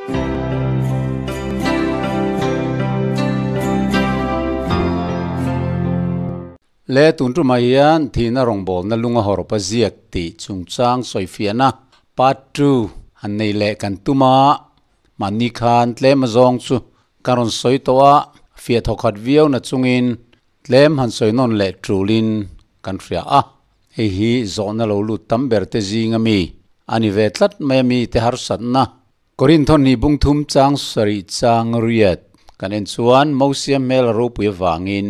Le tun tumah hian thihna rawngbawlna lunga hawrawpa ziak tih chungchang sawifiahna part ii han nei leh kan tum a, mahni khan tlem azawng chu kan rawn sawi tawh a, fiah thawkhat viau na chungin tlem han sawi nawn leh tulin kan hria a. Hei hi zawhna lo lut tam ber te zing ami a ni ve tlat mai a mi te harsatna. Korinth ni bung thum chang sarih chang riat kan en chuan Mosia hmel a ropui avangin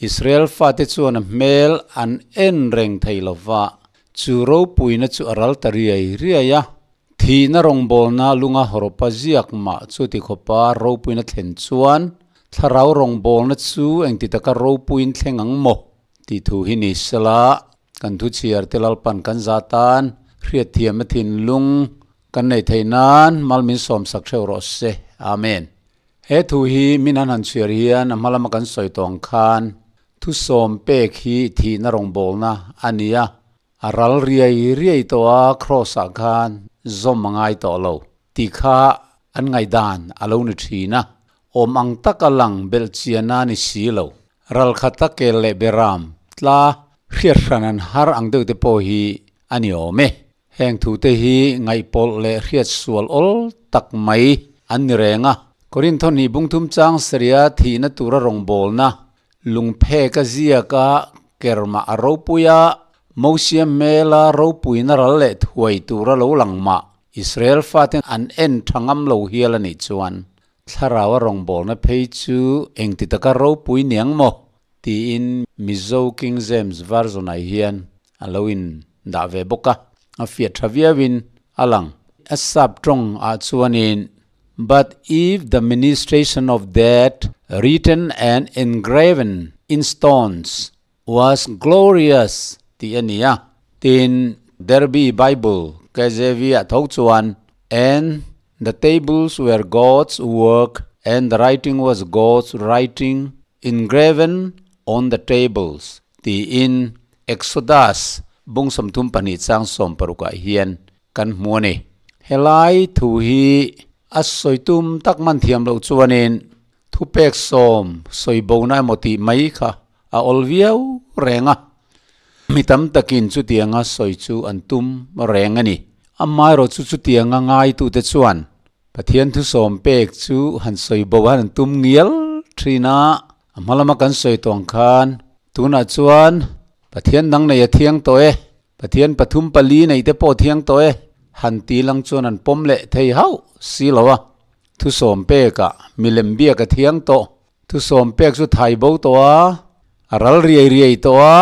Israel fate chuan a hmel an en reng thei lova, chu ropuina chu a ral ta riai riai a. Thihna rawngbawlna lunga hawrawpa ziak mah chu ti khawpa ropuina thlen chuan thlarau rawngbawlna chu engti taka ropuiin thleng ang maw? Tih thu hi ni sela, kan thu chhiar te Lalpan kan za tan hriatthiamna thinlung kan neih theih nan mal min sawmsak hreuh rawh se. Amen. He thu hi min an han chhiar hian a hma lama kan sawi tawng khan thu sawm pek hi thihna rawngbawlna a ni a, a ral riai riai tawh a kraws ah khan zawm a ngai tawh lo tih kha an ngaihdan a lo ni thin a, awm ang taka lang belh chian a ni si lo. Ral khat a kel leh beram tla hriat hran an har ang deuh te pawh hi a ni awm e. Heng thute hi ngaihpawlh leh hriat sual awl tak mai an ni reng a. Korinth hnih bungthum chang saria thihna tura rawngbawlna lungphek a ziak a, kermah a ropui a, Mosia hmela ropuina ral leh thuai tura lo lang mah Israel faten an en tha ngam lo hial a nih chuan Thlarau a rawngbawlna phei chu engti taka ropui niang maw? tiin Mizo King James Version-ah hian a lo in dah ve bawk a, a fiah tha viauin a lang. A sap tawng ah chuanin, But if the ministration of death written and engraven in stones was glorious tih a ni a. Tin, Derby Bible KJV ah tho chuan, And the tables were God's work and the writing was God's writing engraven on the tables tiin Exodus bung 32 chang 60 ah hian kan hmu a ni. Helai thu hi a sawi tum tak man thiam loh chuanin Thupek sawm sawi bona emaw tih mai kha a awl viau reng a, mi tam takin chutianga sawi chu an tum reng a ni. Amaherawh chu chutianga ngaitute chuan Pathian thusawm pek chu han sawi bo han an tum ngial thin a, a hma lama kan sawi tawng khan tunah chuan Pathian dang nei a thiang tawh e, Pathian pathum pali nei te pawh thiang tawh e, han ti lang chuan an pawm leh thei hauh si lo a. Thusawm pekah milem biak a thiang tawh. Thusawm pek chu thai bo tawh a, a ral riai riai tawh a,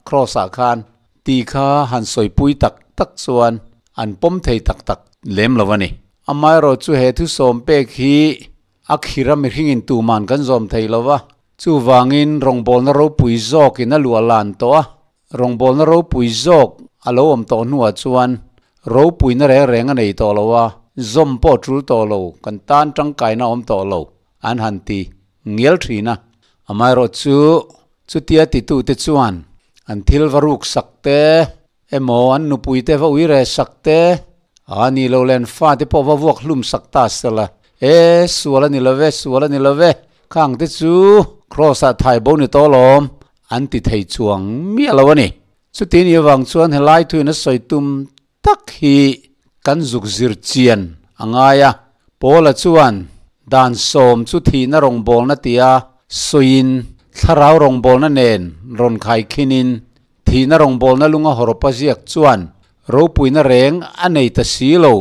Kraws ah khan ti kha han sawipui tak tak chuan an pawm thei tak tak lem lo a ni. Amaherawh chu he thusawm pek hi a khira mihringin tuman kan zawm thei lo va, chuvangin rawngbawlna ropui zawkin a luah lan tawh a, Rawngbawlna ropui zawk a lo awm tawh hnuah chuan ropuina reng reng a nei tawh lo a, zawm pawh tul tawh lo, kan tan tangkaina a awm tawh lo an han ti ngial thin a. Amaherawh chu chutia titute chuan an thil va ruk sak te emaw an nupuite va ui re sak te, a nih loh leh an fate pawh va vuak hlum sak ta sela, E, sual a ni lo ve, sual a ni lo ve, khang te chu Kraws-ah thai bo ni tawh alawm, An ti thei chuang miah lo a ni. Chuti ni avang chuan helai thuin a sawi tum tak hi kan zuk zir chian a ngai a. Paula chuan dan sawm chu thihna rawngbawlna tia sawiin thlarau rawngbawlna nen rawn khaikhinin thihna rawngbawlna lunga hawrawpa ziak chuan ropuina reng a nei ta si lo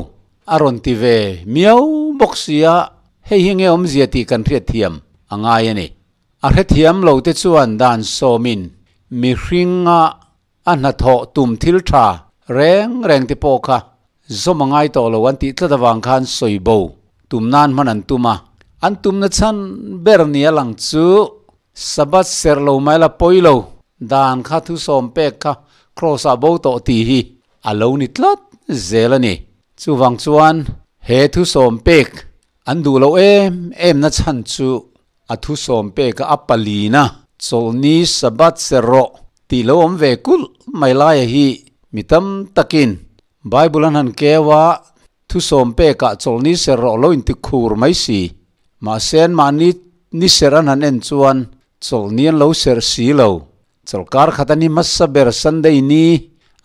a rawn ti ve miau bawk sia, hei hi nge awmzia tih kan hriatthiam a ngai a ni. A hrethiam lo te chuan dan sawmin mihringa a hnathawh tum thil tha reng reng te pawh kha zawm a ngai tawh lo an tih tlat avang khan sawi bo tum nan hman an tum a. An tumna chhan ber nia lang chu Sabbath serh lo mai la pawi lo dan kha thusawm pek kha Kraws ah bo tawh tih hi a lo ni tlat zel a ni. Chuvang chuan he thusawm pek an duh loh em em na chhan chu A thusawm peka a palina chawlhni Sabbath ser rawh tih lo awm ve kulh mai laia hi mi tam takin Bible an han keu a, Thusawm pekah chawlhni ser rawh lo inti khur mai si. Mahse anmahni ni ser an han en chuan chawlhni an lo serh si lo. Chawlhkar khat a ni hmasa ber Sunday ni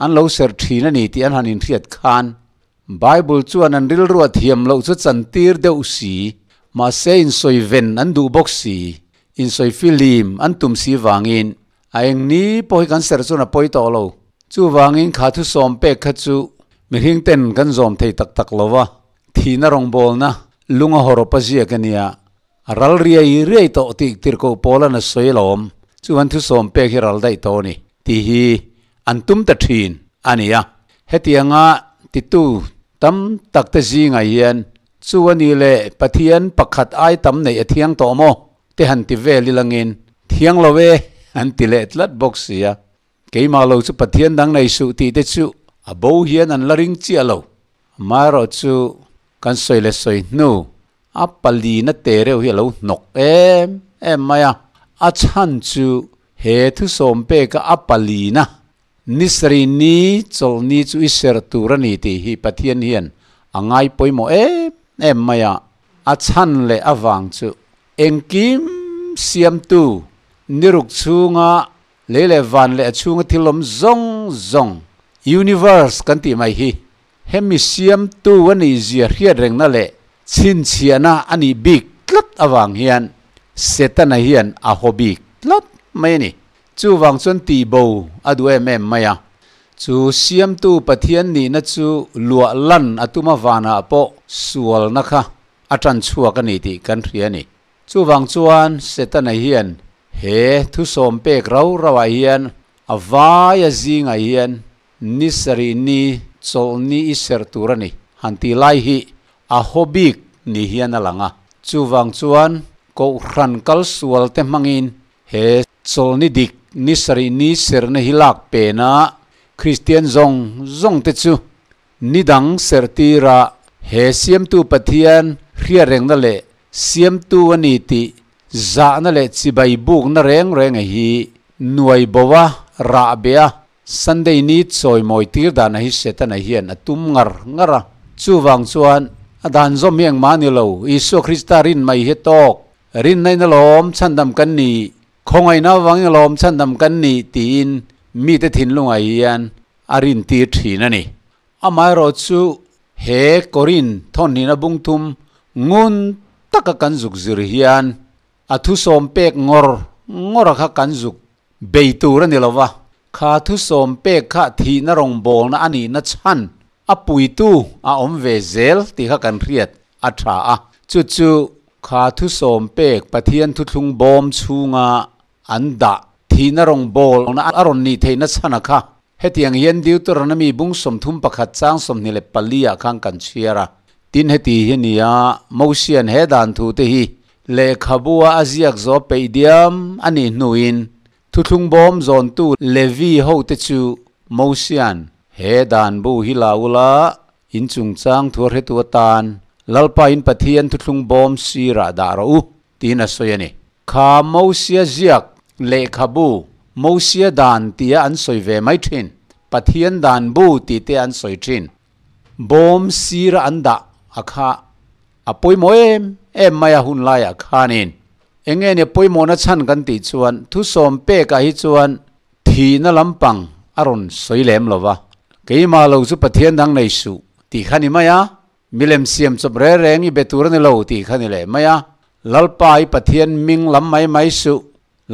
an lo serh thin a ni tih an han inhriat khan Bible chuan an rilruah thiam loh chu chantir deuh si. Mahse insawi ven an duh bawk si. Insawi filim an tum si vangin A eng ni pawh hi kan serh chuan a pawi tawh lo. Chuvangin kha thusawm pek kha chu mihring ten kan zawm thei tak tak lo va, thihna rawngbawlna lung a hawrawp a ziak a nia. A ral riai riai tawh tih tirhkoh Paula'n a sawi alawm. Chuan thusawm pek hi ral daih tawh a ni tih hi an tum ta thin a ni a. Hetianga titu tam tak te zingah hian chu a nih leh Pathian pakhat ai tam neih a thiang tawh maw? Te han ti vel ilangin, Thiang lo e, an ti leh tlat bawk si a. Keimah lo chu Pathian dang nei suh tih te chu a bo hian an la ring chiah lo. Amaherawh chu kan sawi leh sawi hnu a palina te reuh hi a lo hnawk em em mai a. A chhan chu he thusawm peka a palina ni sarih ni chawlhni chu i serh tur a ni tih hi Pathian hian a ngai pawimawh em em mai a. A chhan leh avang chu engkim siamtu niruk chhunga lei leh van leh a chhunga thil awm zawng zawng, universe kan tih mai hi hemi siamtu a nih zia hriat rengna leh chhinchhiahna a nih bik tlat avang hian Setana hian a haw bik tlat mai a ni. Chuvang chuan tihbo a duh em em mai a. Chu Siamtu Pathian nihna chu luah lan a tum avanah pawh sualna kha a tan chhuak a ni tih kan hria a ni. Chuvang chuan Setana hian he thusawm pek rau rauah hian a vai a zingah hian ni sarih ni chawlhni i serh tur a ni han tih lai hi a haw bik ni hian a lang a. Chuvang chuan Kohhran kal sual te hmangin He chawlhni dik ni sarih ni serhna hi lak pena Kristian zawng zawng te chu ni dang serh tira he Siamtu Pathian hriatrengna leh Siamtu a ni tih zahna leh chibai bukna reng reng a hi nuai bo a, rah be a, Sunday ni chawimawi tir dana hi Setana hian a tum ngar ngar a. Chuvang chuan a dan zawm hi engmah a ni lo, Isua Krista rin mai hi a tawk. Rinna in alawm chhandam kan ni, khawngaihna avangin alawm chhandam kan ni tiin mite thinlungah hian a rintir thin a ni. Amaherawh chu he Korin thawnhnihna bungthum ngun taka kan zuk zir hian a thusawm pek ngawr ngawra kha kan zuk bei tur a ni lo va, kha thusawm pek kha thihna rawngbawlna a nihna chhan a puitu a awm ve zel tih kha kan hriat a tha a, chu chu kha thusawm pek Pathian thuthlung bawm chhunga an dah thihna rawngbawlna a rawn nih theihna chhan a kha. Hetiang hian Deuteronomy bung 31 chang 24 ah khan kan chhiar a, tin heti hi a ni a, Mosian he dan thu te hi lehkhabua a ziak zawh peih diam a nih hnuin Thuthlung bawm zawntu Levi hote chu Mosian, He dan bu hi la ula, in chungchang thu a hretu atan Lalpa in Pathian thuthlung bawm sirah dah rawh u, tiin a sawi a ni. Kha Mosia ziak lehkhabu, Mosia dan tia an sawi ve mai thin, Pathian dan bu tih te an sawi thin. Bawm sira an dah a kha a pawimawh em em mai a hun laiah khanin Eng nge nia pawimawhna chhan kan tih chuan thusawm pekah hi chuan thihna lampang a rawn sawi lem lo va, keimah lo chu Pathian dang nei suh tih kha ni mai a, milem siam chawp reng reng i be tur a ni lo tih kha ni leh mai a, Lalpa i Pathian ming lam mai mai suh,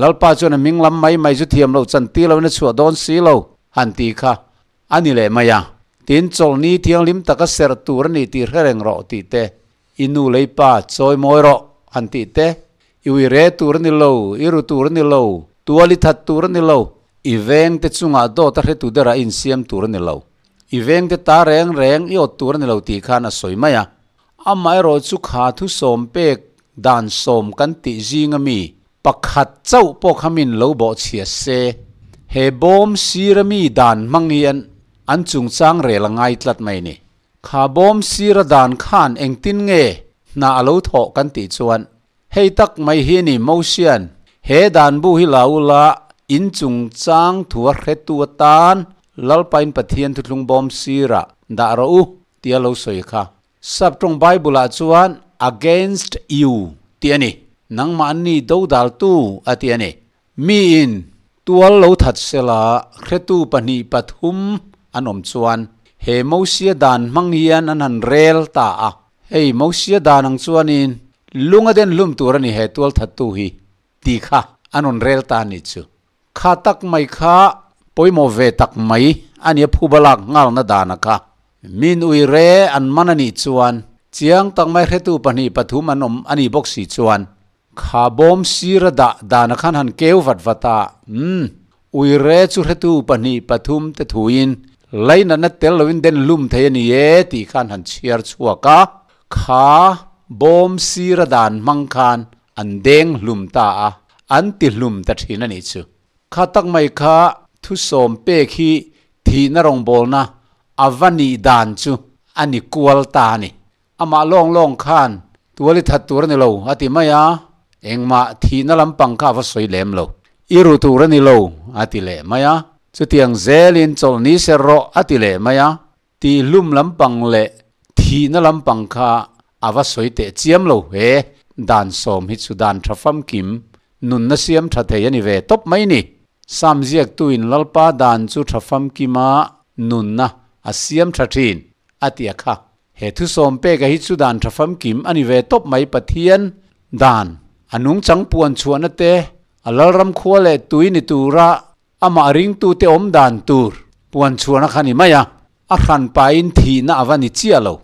Lalpa chuan a ming lam mai mai chu thiam loh chan ti loin a chhuah dawn si lo han tih kha a ni leh mai a, tin chawlhni thianghlim taka serh tur a ni tih hre reng rawh tih te I nu lei pa chawi mawi rawh han tih te, i ui re tur a ni lo, i ru tur a ni lo, tual i that tur a ni lo, i veng te chungah dawt a hretu derah i insiam tur a ni lo, i veng te ta reng reng i awt tur a ni lo tih khan a sawi mai a. Amaherawh chu kha thusawm pek dan sawm kan tih zinga mi pakhat chauh pawh kha min lo bawhchhia se, he bawm sira mi dan hmang hian an chungchang rel a ngai tlat mai ni. Kha bawm sira dan khan engtin nge hna a lo thawh kan tih chuan, hei tak mai hi ni Mosian he dan bu hi la ula in chungchang thu a hretu atan Lalpain Pathian thuthlung bawm sira dah rawh u tia lo sawi kha. Saptawng Bible-ah chuan against you tih a ni. Nangmahni dodaltu a ti a ni. Miin tual lo that sela hretu pahnih pathum an awm chuan he Mosia dan hmang hian an han rel ta a. Hei Mosia dan ang chuanin lung a den hlum tur a ni he tual thattu hi tih kha an rawn rel ta a nih chu. Kha tak mai kha pawimawh ve tak mai a nia phuba lak nghalna dana kha. Min ui re an man a nih chuan chiang tak mai hretu pahnih pathum an awm a nih bawk si chuan kha bawm sira dah dana khan han keu vat vat a, umm, ui re chu hretu pahnih pathum te thuin lainatna tel loin den hlum thei a ni e tih khan han chhiar chhuak a, kha bawm sira dan hmang khan An deng hlum ta a, an ti hlum ta thin a nih chu. Kha tak mai kha thusawm pek hi thihna rawngbawlna a va nih dan chu a ni kual ta a ni. Amah lawng lawng khan tual i that tur a ni lo a ti mai a, engmah thihna lampang kha a va sawi lem lo. I ru tur a ni lo a ti leh mai a, chutiang zelin chawlhni ser rawh a ti leh mai a, Tihhlum lampang leh thihna lampang kha a va sawi teh chiam lo he. Dan sawm hi chu dan tha famkim, nunna siam tha thei a ni ve tawp mai ni. Sam ziaktuin Lalpa dan chu tha famkima nunna a siam tha thin a ti a kha. He thusawm peka hi chu dan tha famkim a ni ve tawp mai Pathian dan a nungchang puan chhuahna te, a Lalram khua leh tui ni tura Amah ringtute awm dan tur puan chhuahna kha ni mai a, a hran pahin thihna a va ni chiah lo.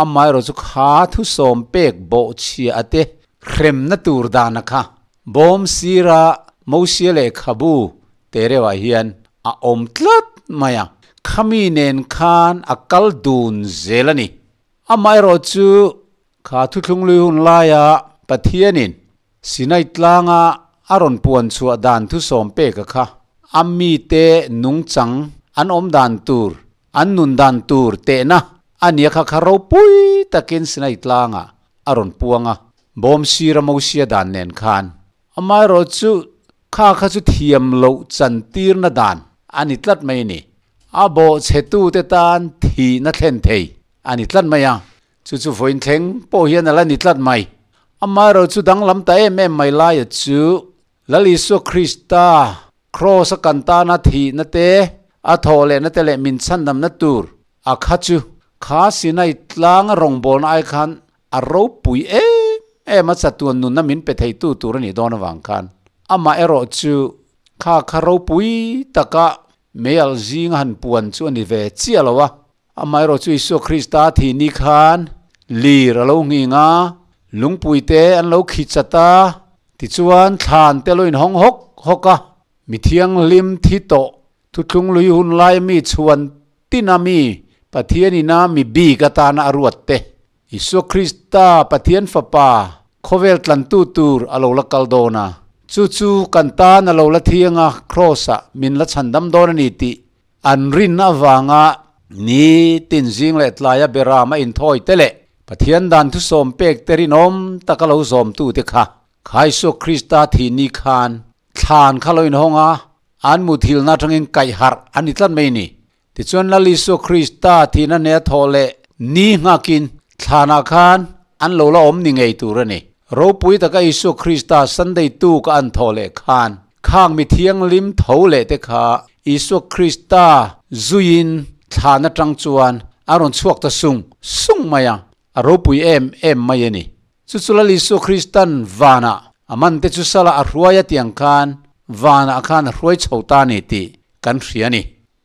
Amaherawh chu kha thusawm pek bawhchhia a te hremna tur dana kha bawm sira Mosia lehkhabu te reuhah hian a awm tlat mai a, khami nen khan a kal dun zel a ni. Amaherawh chu kha thuthlung lui hun laia Pathianin Sinai tlanga a rawn puan chhuah dan thusawm peka kha a mite nungchang an awm dan tur, an nun dan tur tehna a nia kha kha ropui takin Sinai tlangah a rawn puang a, bawm sira Mosia dan nen khan. Amaherawh chu kha kha chu thiam loh chantirna dan a ni tlat mai a ni. A bawhchhetute tan thihna thlen thei a ni tlat mai a. Chu chu vawiin thleng pawh hian a la ni tlat mai. Amaherawh chu danglam ta em em mai laia chu Lal Isua Krista Kraws a kan tana thihna te, a thawh lehna te leh min chhandamna tur a kha chu kha Sinai tlanga rawngbawlna ai khan a ropui em em a chatuan nunna min pe theitu tur a nih dawn avang khan amaherawh chu kha kha ropui taka meialh zinga han puan chu a ni ve chiah lo a. Amaherawh chu Isua Krista thih ni khan lir a lo nghing a, lungpuite an lo khi chat a, tichuan thlan te lo inhawng hawk hawk a, mi thianghlim thi tawh thuthlung lui hun lai mi chhuan tina mi Pathian ina mi bik atana a ruat te, Isua Krista Pathian Fapa khawvel tlantu tur a lo la kal dawn a, chu chu kan tan a lo la thiang a, Kraws-ah min la chhandam dawn a ni tih An rin avanga ni tin zing leh tlaia beram a inthawi te leh Pathian dan thusawm pek te rinawm taka lo zawmtute kha Khaisua Krista thih ni khan thlan kha lo inhawng a, an muthilna atangin kaih harh a ni tlat mai ni. Tichuan Lal Isua Krista thihna hneh a thawh leh ni nghakin thlanah khan an lo la awm ni ngei tur a ni. Ropui taka Isua Krista Sunday tuk a an thawh leh khan Khang mi thianghlim tho leh te kha Isua Krista zuiin thlan atang chuan a rawn chhuak ta sung sung mai a, a ropui em em mai a ni. Chu chu Lal Isua Kristan vanah a man te chu sala a hruai a tiang khan vanah khan a hruai chho ta a ni tih kan hria a ni.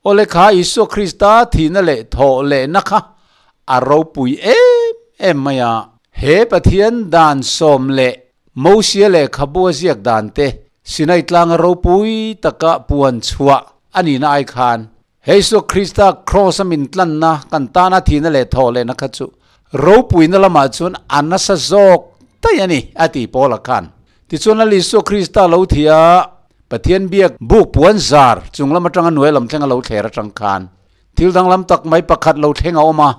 Awle kha Isua Krista thihna leh thawh lehna kha a ropui em em mai a. He Pathian dan sawm leh Mosia lehkhabu a ziak dan te Sinai tlanga ropui taka puan chhuah a nihna ai khan he Isua Krista Kraws a min tlanna kan tana thihna leh thawh lehna kha chu ropuina lamah chuan a nasa zawk daih a ni a ti Paula khan. Tichuan Lal Isua Krista lo thi a, Pathian biak buk puan zar chung lam atanga hnuai lam thleng a lo thler atang khan thil danglam tak mai pakhat lo thleng a awm a,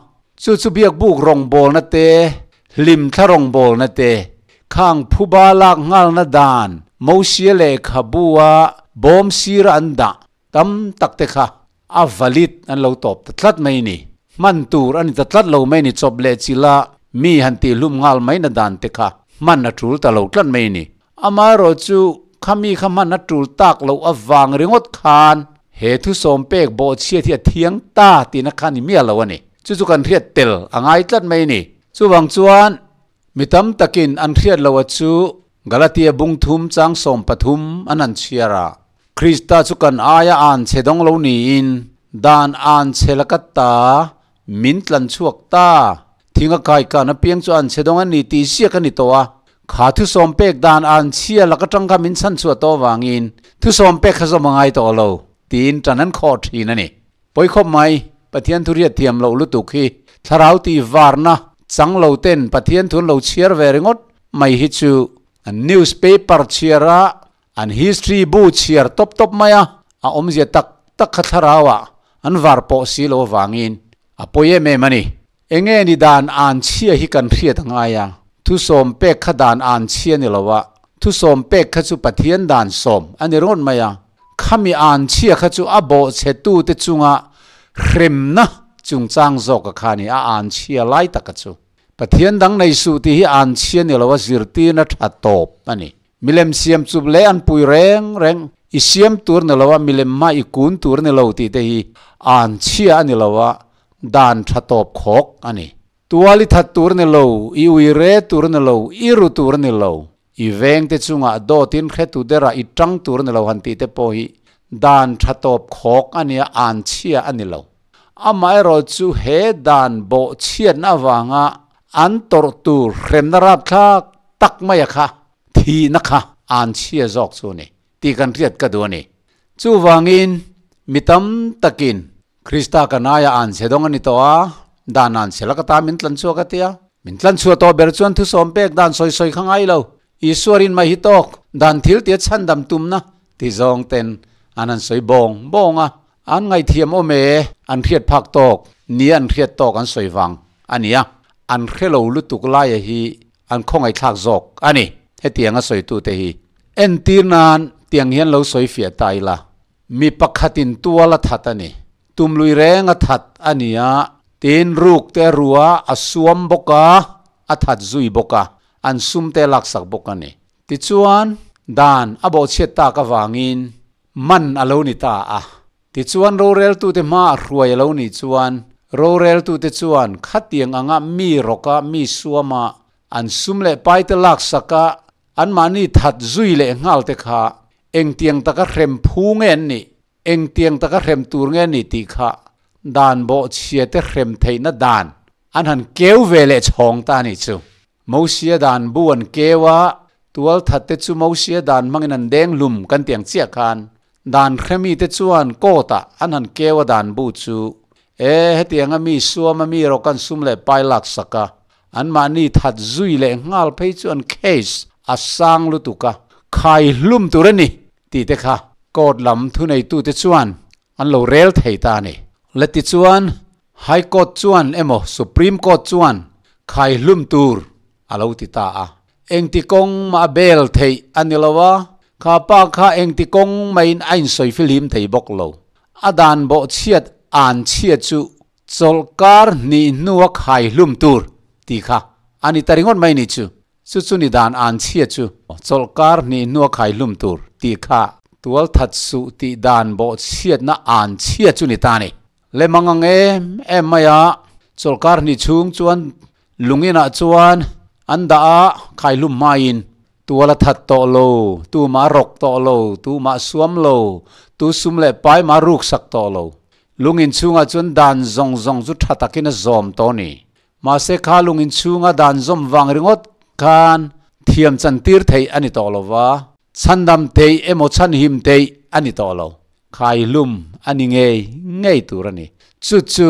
chu chu biak buk rawngbawlna te, hlim thla rawngbawlna te, khang phuba lak nghalna dan Mosia lehkhabu-a bawm sira an dah tam tak te kha a valid an lo tawp ta tlat mai ni. Hman tur a ni ta tlat lo mai ni chawp leh chila mi han tih hlum nghal mai na dan te kha hman a tul ta lo tlat mai ni. Amaherawhchu khami kha hman a tul tak loh avang ringawt khan he thusawm pek bawhchhiat hi a thiang ta tihna kha ni miah lo a ni. Chu chu kan hriat tel a ngai tlat mai ni. Chuvang chuan mi tam takin an hriat loh a chu Galatia bung thum chang 13 an han chhiar a, Krista chu kan aia an chhe dawng lo niin dan an chhe la ka ta min tlan chhuak ta. Thing a kai kan apiang chu an chhe dawng a ni tih ziak a ni tawh a. Kha thusawm pek dan an chhia lak atang kha min chhan chhuah tawh avangin thusawm pek kha zawm a ngai tawh lo tiin tan an khawh thin a ni. Pawi khawp mai, Pathian thu riat thiam loh lutuk hi thlarau tih varna chang lo ten Pathian thu an lo chhiar ve ringawt mai hi chu an newspaper chhiar a, An history bu chhiar tawp tawp mai a, a awmzia tak tak kha thlarauah an var pawh si lo avangin a pawi em em a ni. Enge ni dan an chhia hi kan hriat a ngai a, thusawm pek kha dan an chhia ni lo a, thusawm pek kha chu Pathian dan sawm a ni ringawt mai a, khami an chhia kha chu a bawhchhetute chunga hremna chungchang zawka kha a ni, a an chhia lai taka chu. Pathian dang nei suh tih hi an chhia ni lo a, zirtirna tha tawp a ni. Milem siam chup leh an pui reng reng, i siam tur ni lo a, milem hma i kun tur ni lo tih te hi an chhia a ni lo a, dan tha tawp khawk a ni. Tual i that tur ni lo, i ui re tur ni lo, i ru tur ni lo, i veng te chungah dawtin hretu derah i tang tur ni lo han tih te pawh hi dan tha tawp khawk a nia, an chhia a ni lo. Amaherawhchu he dan bawhchhiatna avanga an tawrh tur hremna rapthlak tak maia kha thihna kha an chhia zawk chu a ni tih kan hriat ka duh a ni. Chuvangin mi tam takin Krista kan aia an chhe dawng a ni tawh a, dan an chhe laka ta min tlan chhuak a tia. Min tlan chhuah tawh ber chuan thusawm pek dan sawi sawi kha ngai lo. Isua rin mai hi tawk, dan thil tia chhandam tumna ti zawng ten an han sawi bawng bawng a. An ngaihthiam awm e, an hriat phak tawk, nia an hriat tawk an sawi vang a nia. An hre lo lutuk laia hi an khawngaihthlak zawk a ni. Hetiang a sawitute hi entir nan tiang hian lo sawi fiah ta ila, mi pakhatin tual a that a ni, tumlui reng a that a ni a, tin ruk te a ru a, a suam bawk a, a that zui bawk a, an sum te a laksak bawk a ni. Tichuan, dan a bawhchhiat tak avangin Man a lo ni ta a. Tichuan roreltute hmaah hruai a lo nih chuan roreltute chuan khatiang anga mi rawka mi suama an sum leh paite laksaka anmahni that zui leh nghal te kha engtiang taka hrem phu nge an nih, engtiang taka hrem tur nge an nih tih kha dan bawhchhiate hrem theihna dan an han keu ve leh chhawng ta a nih chu. Mosia dan bu an keu a, tualthatte chu Mosia dan hmangin an deng hlum kan ti ang chiah khan dan hremite chuan court ah an han keu a dan bu chu e hetianga mi suama mi rawk an sum leh pai laksak a, anmahni that zui leh nghal phei chu an case a sang lutuk a, khai hlum tur a ni tih te kha court lam thuneitute chuan an lo rel thei ta a ni. Le tichuan High Court chuan emaw Supreme Court chuan khai hlum tur a lo ti ta a. Engti kawng mah a bel theih a ni lo a, kha pa kha engti kawng maiin a insawi fihlim thei bawk lo. A dan bawh chhiat an chhiat chu chawlhkar hnih hnua khai hlum tur tih kha a ni ta ringawt mai ni chu. Chu chu ni dan an chhia chu chawlhkar hnih hnua khai hlum tur tih kha tual that suh tih dan bawh chhiatna an chhia chu ni ta ni. Le mang ang em em mai a, chawlhkar hnih chhung chuan lungin ah chuan an dah a, khai hlum hmaiin tual a that tawh lo, tumah a rawk tawh lo, tumah a suam lo, tu sum leh pai mah a ruk sak tawh lo. Lungin chhungah chuan dan zawng zawng chu tha takin a zawm tawh a ni. Mahse kha lung inchhunga dan zawm vang ringawt khan thiam chan tir theih a ni tawh lo va, chhandam theih emaw chhanhim theih a ni tawh lo. Khaihlum a ni ngei ngei tur a ni. Chu chu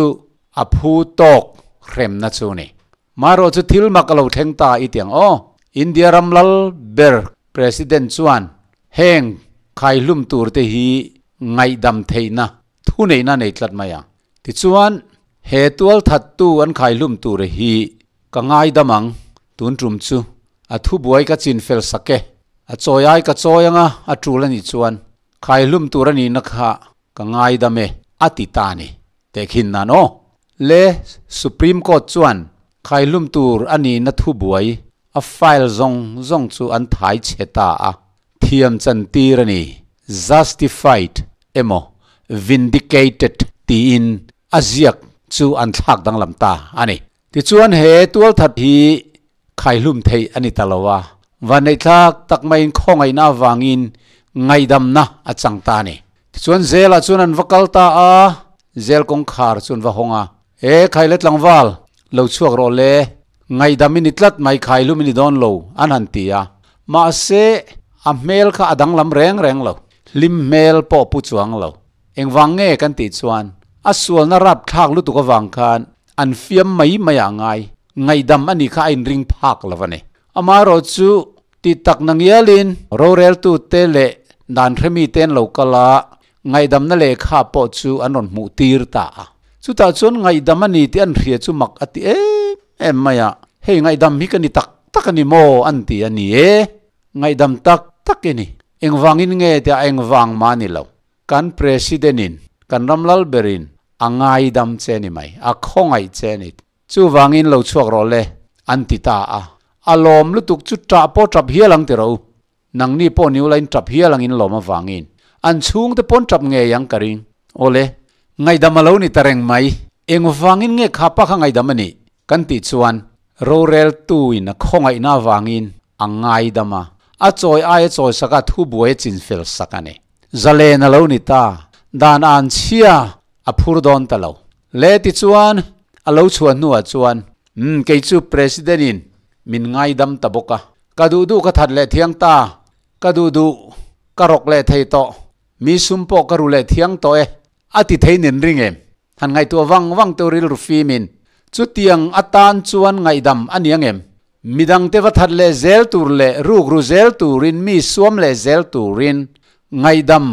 a phu tawk hremna chu a ni. Marawh chu thil mak a lo thleng ta i tiang aw. India ram lal ber President chuan heng khaihlum tur te hi ngaihdam theihna thuneihna nei tlat mai ang. Tichuan, he tualthattu an khaihlum tur hi ka ngaidam ang, tun tum chu a thubuai ka chin fel sak e, a chawi ai ka chawi anga a tul a nih chuan khaihlum tur a nihna kha ka ngaidam e a ti ta a ni, tehkhin nan aw. Le Supreme Court chuan khaihlum tur a nihna thubuai a file zawng zawng chu an thai chhe ta a, thiam chantir a ni, justified emaw vindicated tiin a ziak chu an thlak danglam ta a ni. Tichuan he tualthat hi khaihlum theih a ni ta lo a, vanneihthlak tak maiin khawngaihna avangin ngaihdamna a chang ta a ni. Tichuan Zelah chuan an va kal ta a, Zel kawngkhar chu an va hawng a, E khaile tlangval, lo chhuak rawh le, ngaihdam i ni tlat mai khaihlum i ni dawn lo, an han ti a. Mahse, a hmel kha a danglam reng reng lo, hlim hmel pawh pu chuang lo. Engvang nge kan tih chuan, a sualna rapthlak lutuk avang khan an fiam mai mai ah ngai, ngaihdam a nih kha a inring phak lo a ni. Amaherawhchu, tih tak na ngialin roreltute leh dan hremite an lo kal a, ngaihdamna lehkha pawh chu an rawn hmuh tir ta a. Chutah chuan ngaihdam a ni tih an hria chu mak a ti em em mai a, Hei ngaihdam hi ka ni tak tak a ni maw? an ti a ni e. Ngaihdam tak tak i ni. Engvangin nge tia engvang mah a ni lo. Kan President-in, kan ram lal berin a ngaidam che ni mai, a khawngaih che ni. Chuvangin lo chhuak rawh le, an ti ta a. A lawm lutuk chu ṭah pawh ṭap hial ang ti rawh u. Nangni pawh ni ula in ṭap hial angin lawm avangin an chhungte pawn ṭap ngei ang ka ring. Awle, ngaihdam a lo ni ta reng mai. Engvangin nge kha pa kha ngaihdam a nih? Kan tih chuan roreltuin a khawngaihna avangin a ngaidam a, a chawi aia chawi sak a thubuai a chinfel sak a ni. Zalen a lo ni ta, dan an chhia a phur dawn ta lo. Le tichuan a lo chhuah hnuah chuan, Umm, kei chu President in min ngaidam ta bawk a, ka duh duh ka that leh thiang ta, ka duh duh ka rawk leh thei tawh, mi sum pawh ka ru leh thiang tawh e, a ti thei nen ring em? Han ngaihtuah vang vang teu rilru fimin, chutiang atan chuan ngaihdam a ni ang em? Midangte va that leh zel tur leh rukru zel turin mi suam leh zel turin ngaihdam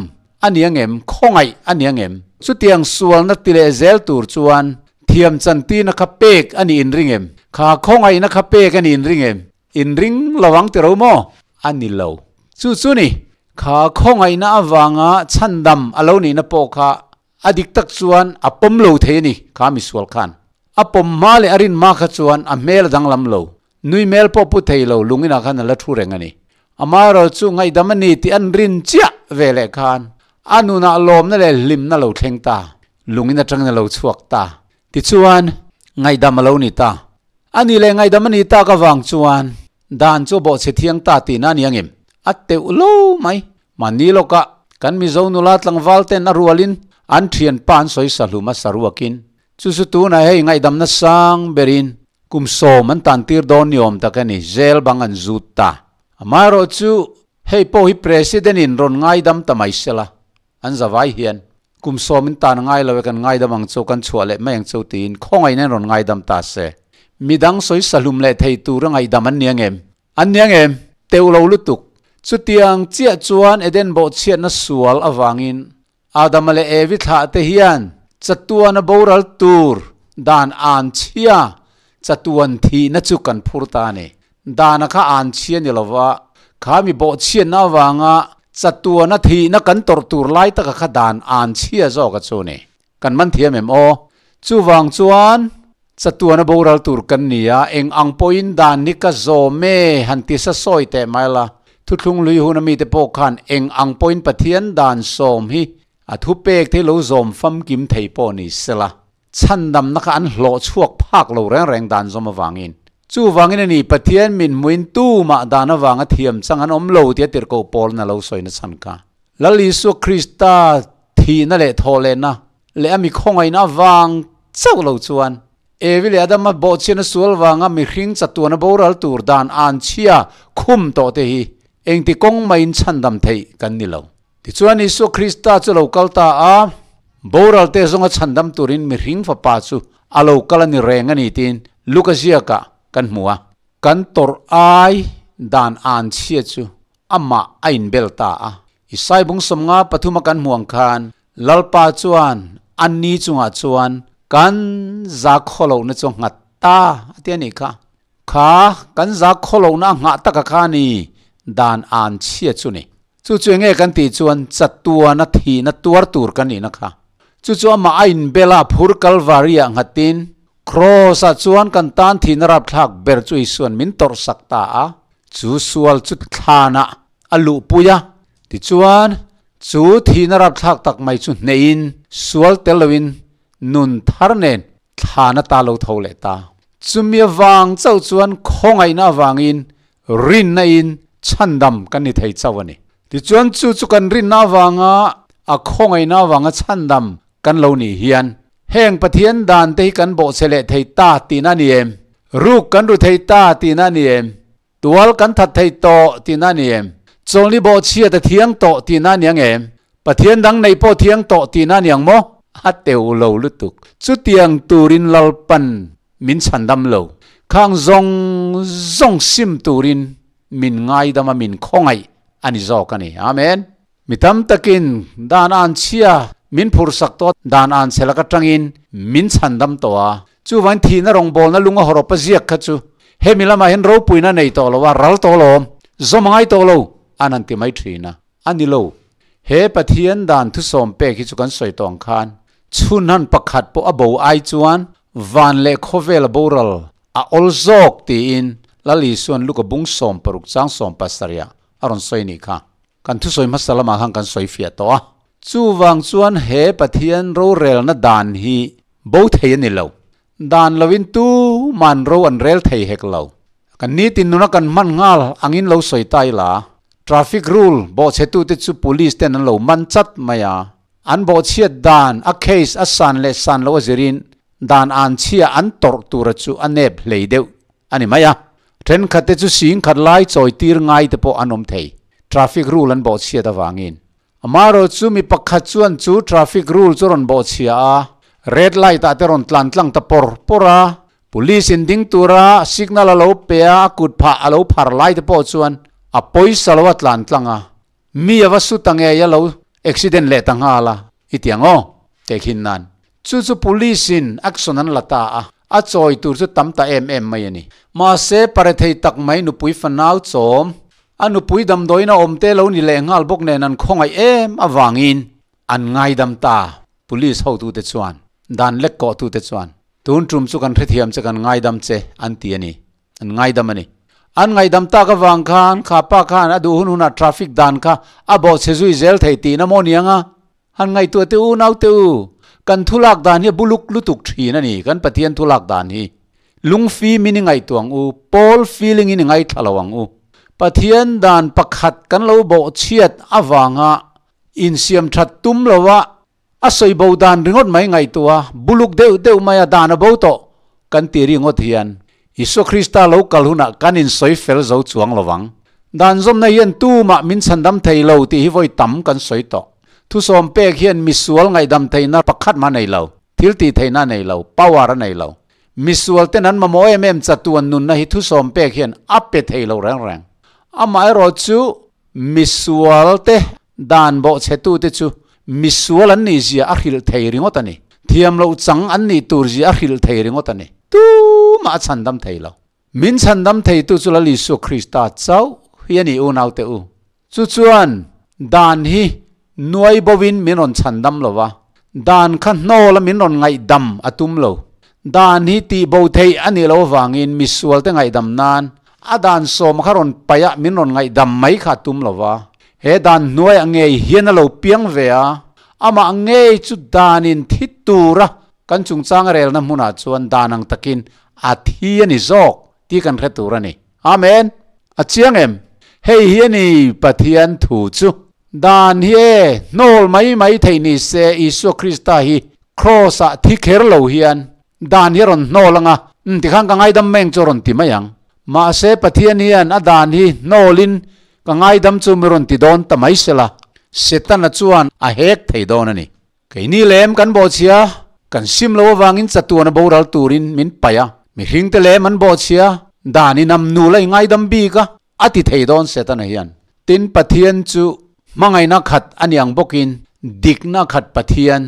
a ni ang em? Khawngaih a ni ang em? Chutiang sualna ti leh zel tur chuan thiam chantina kha pek a ni inring em? Kha khawngaihna kha pek a ni inring em? Inring lo ang tiro maw? A ni lo. Chu chu ni, kha khawngaihna avanga chhandam a lo nihna pawh kha A dik tak chuan a pawm lo thei a ni, kha misual khan. A pawm hma leh a rin hma kha chuan a hmel a danglam lo. Nui hmel pawh pu thei lo, lunginah khan a la thu reng a ni. Amaherawh chu ngaihdam a ni tih an rin chiah ve leh khan a nunah lawmna leh hlimna lo thleng ta, lungin atangin a lo chhuak ta. Tichuan, ngaihdam a lo ni ta. A nih leh ngaihdam a nih tak avang chuan dan chu a bawhchhe thiang ta tihna a ni angem? A teuh lo mai. Mahni lawkah kan Mizo nula tlangval ten a rualin an thianpa an sawi sahlum a saruakin chu chu tunah hei ngaihdamna sang berin kum sawm an tan tir dawn ni awm tak a ni, jail bang an zut ta. Amaherawh chu hei pawh hi President in rawn ngaidam ta mai sela an zavai hian kum sawm in tan ngai lo e kan ngaidam ang chu kan chhuah leh mai ang chu tiin khawngaihna in rawn ngaidam ta se. Midang sawi sahlum leh thei tura ngaihdam an ni ang em? An nia ngem? Teuh lo lutuk. Chutiang chiah chuan Eden bawhchhiatna sual avangin Adama leh Evi thlah te hian chatuana boral tur dan an chhia chatuan thihna chu kan phur ta a ni. Dana kha an chhia ni lova, kha mi bawhchhiatna avanga chatuana thihna kan tawrh tur lai taka kha dan an chhia zawk a chu ni. Kan man thiam em aw? Chuvang chuan chatuana boral tur kan ni a, eng ang pawhin dan hi ka zawm e han ti sa sawi teh mai la. Thuthlung lui hun a mite pawh khan eng ang pawhin Pathian dan sawm hi a thupek thei lo zawm famkim thei pawh ni sela, chhandamna kha an hlawh chhuak phak lo reng reng dan zawm avangin. Chuvangin a ni Pathian min hmuin tumah dan avanga thiam chang an awm lo tia tirhkoh Paulin a lo sawi na chhan kha. Lal Isua Krista thihna leh thawhlehna leh a mi khawngaihna avang chauh lo chuan Evi leh Adama bawhchhiatna sual vanga mihring chatuana boral tur dan an chhia khum tawh te hi engti kawng maiin chhandam theih kan ni lo. Tichuan Isua Krista chu lo kal ta a, boral te zawnga chhandam turin mihring fapa chu a lo kal a ni reng a ni tiin Luka ziakah kan hmu a. Kan tawrh ai dan an chhia chu Amah a inbel ta a. Isai bung 53 a kan hmuh ang khan Lalpa chuan a ni chungah chuan kan zakhaw lohna chu a nghat ta a ti a nih kha. Kha kan zakhaw lohna a nghah taka kha a ni dan an chhia chu ni. Chu chu enge kan tih chuan chatuana thihna tuar tur kan nihna kha. Chu chu amah a inbel a, phur Kalvari-ah nghatin Kraws-ah chuan kan tan thihna rapthlak ber chu Isua'n min tawrhsak ta a, chu sual chu thlanah a luhpui a. Tichuan, chu thihna rapthlak tak mai chu hnehin sual tel loin nun thar nen thlan ata lo tho leh ta. Chumi avang chauh chuan khawngaihna avangin rinna in chhandam kan ni thei chauh a ni. Tichuan chu chu kan rinna avanga a khawngaihna avanga chhandam kan lo nih hian heng Pathian dan te hi kan bawhchhe leh thei ta tihna a ni em? Ruk kan ru thei ta tihna a ni em? Tual kan that thei tawh tihna a ni em? Chawlni bawhchhiat a thiang tawh tihna a ni ang em? Pathian dang neih pawh thiang tawh tihna a ni ang maw? A teuh lo lutuk. Chutiang turin Lalpan min chhandam lo. Khang zawng zawng sim turin min ngaidam a min khawngaih a ni zawk a ni. Amen. Mi tam takin dan an chhia min phurhsak tawh dan an chhe lak atangin min chhandam tawh a. Chuvangin thihna rawngbawlna lunga hawrawp a ziak kha chu hemi lamah hian ropuina nei tawh lo a, ral tawh lo awm, zawm a ngai tawh lo an han ti mai thin a. A ni lo. He Pathian dan thusawm pek hi chu kan sawi tawh ang khan chhun han pakhat pawh a bo ai chuan van leh khawvel a boral a awl zawk tiin Lal Isuan Luka bung 60 chang 70 ah a rawn sawi nih kha. Kan thusawi hmasa lamah khan kan sawi fiah tawh a. Chuvang chuan he Pathian rorelna dan hi bo thei a ni lo. Dan loin tu man ro an rel thei hek lo. Kan nitin nuna kan hman nghal angin lo sawi ta ila, traffic rule bawhchhetute chu police ten an lo man chat mai a. An bawhchhiat dan, a case a san leh san loh a zirin dan an chhia an tawrh tura chu a nep hlei deuh a ni mai a. Thenkhatte chu singkhat lai chawi tir ngai te pawh an awm thei, traffic rule an bawhchhiat avangin. Amaherawh chu mi pakhat chuan chu traffic rule chu rawn bawhchhia a, red light ah te rawn tlan tlang ta pawr pawr a, police in ding tura signal a lo pe a, a kut phah a lo phar lai te pawh chuan a pawisa lo a tlan tlang a, Mi a va su ta ngei a lo accident leh ta nghal a, i ti ang aw, tehkhin nan. Chu chu police in action an la ta a, a chawi tur chu tam ta em em mai a ni. Mahse, pare thei tak mai nupui fanau chawm, a nupui damdawiin a awm te lo ni leh nghal bawk nen an khawngaih em avangin an ngaidam ta, police hotute chuan, dan lek kawhtute chuan, tun tum chu kan hrethiam che kan ngaidam che an ti a ni. An ngaidam a ni. An ngaihdam tak avang khan kha pa khan a duh hun hunah traffic dan kha a bawhchhe zui zel thei tihna maw niang a? Han ngaihtuah teh u naute u, kan thulak dan hi a buluk lutuk thin a ni, kan Pathian thulak dan hi. Lungfim in i ngaihtuah ang u, pawl feeling in i ngaithla lo ang u. Pathian dan pakhat kan lo bawhchhiat avanga insiam that tum loa A sawi bo dan ringawt mai ngaihtuah a, buluk deuh deuh mai a dan a bo tawh kan ti ringawt hian Isua Krista lo kal hunah kan insawi fel zo chuang lo vang. Dan zawmna hian tumah min chhandam thei lo tih hi vawi tam kan sawi tawh. Thusawm pek hian misual ngaihdam theihna pakhat mah a nei lo, thil tih theihna a nei lo, power a nei lo. Misual ten an mamawh em em chatuan nunna hi thusawm pek hian a pe thei lo reng reng. Amaherawh chu Misual te dan bawhchhetu te chu misual an nih zia a hrilh thei ringawt a ni. Thiam loh chang an nih tur zia a hrilh thei ringawt a ni. Tumah a chhandam thei lo. Min chhandam theitu chu Lal Isua Krista chauh hi a ni unaute u. Chu chuan dan hi nuai bovin min rawn chhandam lo va, dan kha hnawla min rawn ngaihdam a tum lo. Dan hi tih bo theih a nih loh avangin misual te ngaihdam nan a dan sawma kha rawn paih a min rawn ngaihdam mai kha a tum lo va. He dan hnuaiah ngei hian a lo piang ve a, amah ngei chu danin thi tura kan chungchang relna hmunah chuan dan ang takin a thi a ni zawk tih kan hre tur a ni. Amen! A chiang em? Hei hi a ni Pathian thu chu. Dan hi e, hnawl mai mai thei ni se Isua Krista hi Kraws ah thi kher lo hian dan hi a rawn hnawl ang a, umm tikhan ka ngaidam mai ang chu a rawn ti mai ang. Mahse Pathian hian a dan hi hnawlin ka ngaidam chu mi rawn ti dawn ta mai sela, Setana chuan a hek thei dawn a ni. Keini lem kan bawhchhia, kan sim lo avangin chatuan a boral turin min paih a, mihringte lem an bawhchhia, dan in am nul a i ngaidam bik a, a ti thei dawn Setana hian. Tin, Pathian chu hmangaihna khat a ni ang bawkin dikna khat Pathian,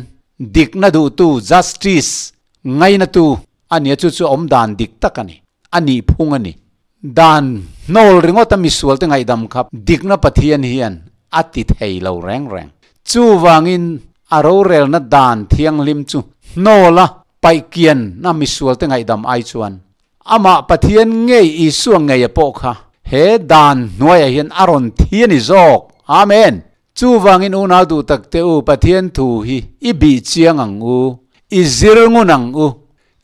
dikna duhtu, justice, ngainatu a nia chu chu awm dan dik tak a ni, a nih phung a ni. Dan hnawl ringawta misualte ngaihdam kha dikna Pathian hian a ti thei lo reng reng. Chuvangin A rorelna dan thianghlim chu hnawla paihkian na misualte ngaihdam ai chuan Amah Pathian ngei Isua ngeia pawh kha he dan hnuaiah hian a rawn thi a ni zawk. Amen! Chuvangin unau duh tak te u, Pathian thu hi i bih chiang ang u, i zir ngun ang u.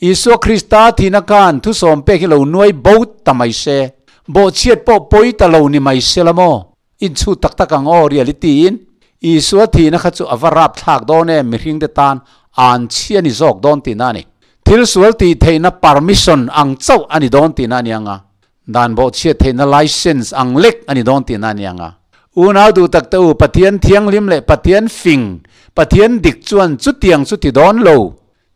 Isua Krista thihna khan thusawm pek hi lo nuai bo ta mai se, bawhchhiat pawh pawi ta lo ni mai se la maw? Inchhut tak tak ang aw reality in Isua thihna kha chu a va rap thlak dawn em mihring te tan an chhi a ni zawk dawn tihna a ni. Thil sual tih theihna permission ang chauh a ni dawn tihna a ni ang a, dan bawhchhiat theihna license ang lek a ni dawn tihna a ni ang a. Unau duh tak te u, Pathian thianghlim leh Pathian fing, Pathian dik chuan chutiang chu ti dawn lo.